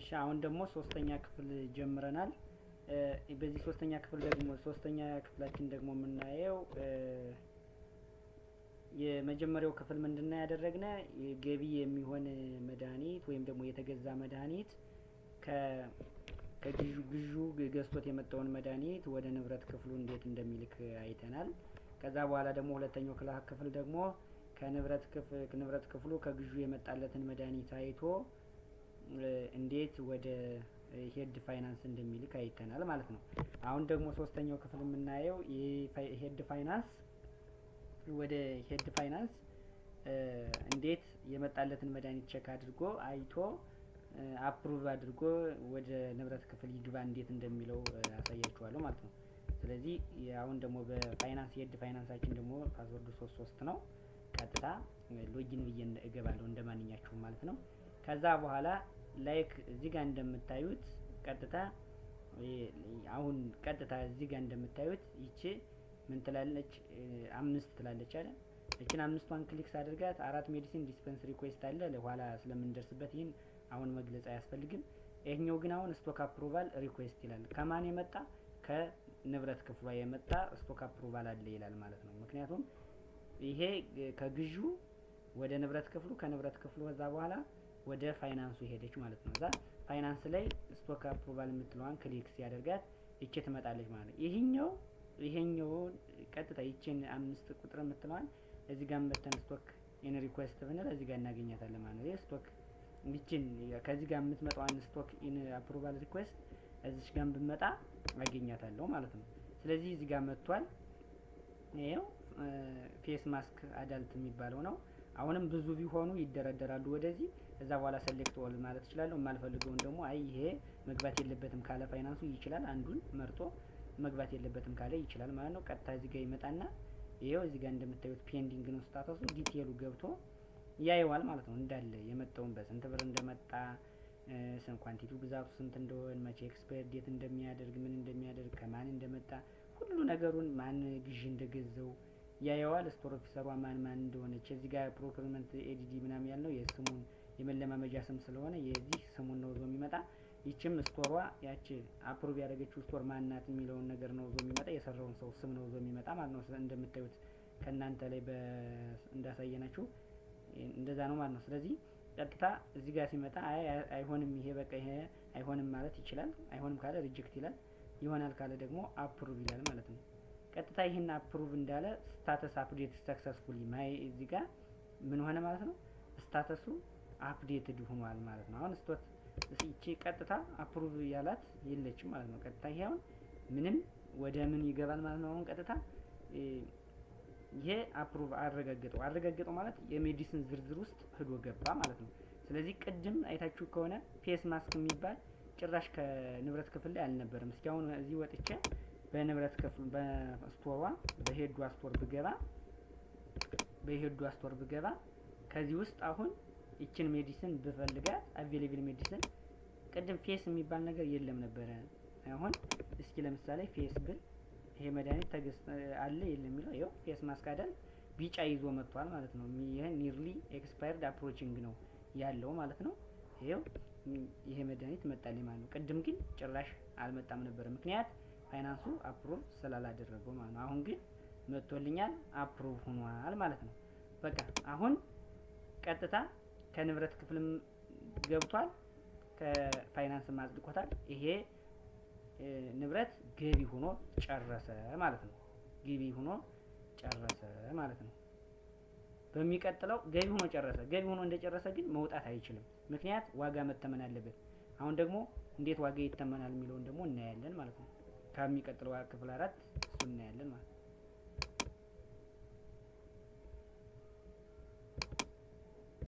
እሺ አሁን ደግሞ ሶስተኛ ክፍል ጀምረናል። በዚህ ሶስተኛ ክፍል ደግሞ ሶስተኛ ክፍላችን ደግሞ የምናየው የመጀመሪያው ክፍል ምንድነው ያደረግነ፣ ገቢ የሚሆን መድኃኒት ወይም ደግሞ የተገዛ መድኃኒት ከግዢ ግዢው ገዝቶት የመጣውን መድኃኒት ወደ ንብረት ክፍሉ እንዴት እንደሚልክ አይተናል። ከዛ በኋላ ደግሞ ሁለተኛው ክፍል ደግሞ ከንብረት ንብረት ክፍሉ ከግዢው የመጣለትን መድኃኒት አይቶ እንዴት ወደ head finance እንደሚልክ አይተናል ማለት ነው። አሁን ደግሞ ሶስተኛው ክፍል የምናየው head finance ወደ head finance እንዴት የመጣለትን መድኃኒት check አድርጎ አይቶ approve አድርጎ ወደ ንብረት ክፍል ይግባ እንዴት እንደሚለው አሳያችኋለሁ ማለት ነው። ስለዚህ አሁን ደግሞ በ finance head finance ኣችን ደግሞ password ኡ 33 ነው። ቀጥታ login ብዬ እገባለሁ እንደ ማንኛችሁም ማለት ነው። ከዛ በኋላ like እዚህ ጋር እንደምታዩት ቀጥታ አሁን ቀጥታ እዚህ ጋር እንደምታዩት ይቺ ምን ትላለች? አምስት ትላለች አይደል? እቺን አምስቷን click ሳደርጋት አራት medicine dispense request አለ። ለኋላ ስለምንደርስበት ይህን አሁን መግለጽ አያስፈልግም። ይሄኛው ግን አሁን stock approval request ይላል። ከማን የመጣ? ከንብረት ክፍሏ የመጣ stock approval አለ ይላል ማለት ነው። ምክንያቱም ይሄ ከግዢው ወደ ንብረት ክፍሉ፣ ከንብረት ክፍሉ ከዛ በኋላ ወደ ፋይናንሱ ሄደች ማለት ነው። እዛ ፋይናንስ ላይ stock approval የምትለዋን click ሲያደርጋት ይቺ ትመጣለች ማለት ነው። ይሄኛው ቀጥታ ይቺን አምስት ቁጥር የምትለዋን እዚህ ጋር መተን stock in request ብንል እዚህ ጋር እናገኛታለን ማለት ነው። ይሄ stock ይቺን ከዚህ ጋር የምትመጣዋን stock in approval request እዚች ጋር ብመጣ አገኛታለሁ ማለት ነው። ስለዚህ እዚህ ጋር መጥቷል። ይሄው face mask adult የሚባለው ነው። አሁንም ብዙ ቢሆኑ ይደረደራሉ ወደዚህ። እዛ በኋላ select all ማለት እችላለሁ። የማልፈልገውን ደግሞ አይ ይሄ መግባት የለበትም ካለ ፋይናንሱ ይችላል። አንዱን መርጦ መግባት የለበትም ካለ ይችላል ማለት ነው። ቀጥታ እዚህ ጋር ይመጣና ይኸው እዚህ ጋር እንደምታዩት pending ነው status ኡ። Detail ኡ ገብቶ ያየዋል ማለት ነው። እንዳለ የመጣውን በስንት ብር እንደመጣ፣ ስንት quantity ው ብዛቱ ስንት እንደሆነ፣ መቼ expire date እንደሚያደርግ፣ ምን እንደሚያደርግ፣ ከማን እንደመጣ፣ ሁሉ ነገሩን ማን ግዢ እንደገዘው ያየዋል። Store officer ሯ ማን ማን እንደሆነች እዚህ ጋር procurement ADD ምናምን ያልነው የስሙን የመለማመጃ ስም ስለሆነ የዚህ ስሙን ነው ዞ የሚመጣ። ይችም store ሯ ያቺ approve ያደረገችው store ማናት የሚለውን ነገር ነው ዞ የሚመጣ። የሰራውን ሰው ስም ነው ዞ የሚመጣ ማለት ነው። እንደምታዩት ከእናንተ ላይ እንዳሳየናችሁ እንደዛ ነው ማለት ነው። ስለዚህ ቀጥታ እዚህ ጋር ሲመጣ አይ አይሆንም፣ ይሄ በቃ ይሄ አይሆንም ማለት ይችላል። አይሆንም ካለ reject ይላል። ይሆናል ካለ ደግሞ approve ይላል ማለት ነው። ቀጥታ ይህን approve እንዳለ status update successfully ማይ እዚህ ጋር ምን ሆነ ማለት ነው? Status ኡ updated ሆኗል ማለት ነው። አሁን ስቶት ይቺ ቀጥታ approve ያላት የለችም ማለት ነው። ቀጥታ ይሄ አሁን ምንም ወደ ምን ይገባል ማለት ነው። አሁን ቀጥታ ይሄ approve አረጋገጠው። አረጋገጠው ማለት የ medicine ዝርዝር ውስጥ ሂዶ ገባ ማለት ነው። ስለዚህ ቅድም አይታችሁ ከሆነ face mask የሚባል ጭራሽ ከንብረት ክፍል ላይ አልነበረም። እስኪ አሁን እዚህ ወጥቼ በንብረት ክፍል በ store ሯ በ head ዷ store ብገባ፣ በ head ዷ store ብገባ ከዚህ ውስጥ አሁን ይችን medicine ብፈልጋት available medicine ቅድም face የሚባል ነገር የለም ነበረ። አሁን እስኪ ለምሳሌ face ብል ይሄ መድኃኒት ተገዝ አለ የለም የሚለው ይኸው face mask አይደል ቢጫ ይዞ መጥቷል ማለት ነው። ይሄ nearly expired approaching ነው ያለው ማለት ነው። ይሄው ይሄ መድኃኒት መጣልኝ ማለት ነው። ቅድም ግን ጭራሽ አልመጣም ነበር፣ ምክንያት finance ኡ approve ስላላደረገው ማለት ነው። አሁን ግን መጥቶልኛል፣ approve ሆኗል ማለት ነው። በቃ አሁን ቀጥታ ከንብረት ክፍልም ገብቷል፣ ከፋይናንስም አጽድቆታል። ይሄ ንብረት ገቢ ሆኖ ጨረሰ ማለት ነው። ገቢ ሆኖ ጨረሰ ማለት ነው። በሚቀጥለው ገቢ ሆኖ ጨረሰ። ገቢ ሆኖ እንደጨረሰ ግን መውጣት አይችልም። ምክንያት ዋጋ መተመን አለበት። አሁን ደግሞ እንዴት ዋጋ ይተመናል የሚለውን ደግሞ እናያለን ማለት ነው። ከሚቀጥለው ክፍል አራት እሱ እናያለን ማለት ነው።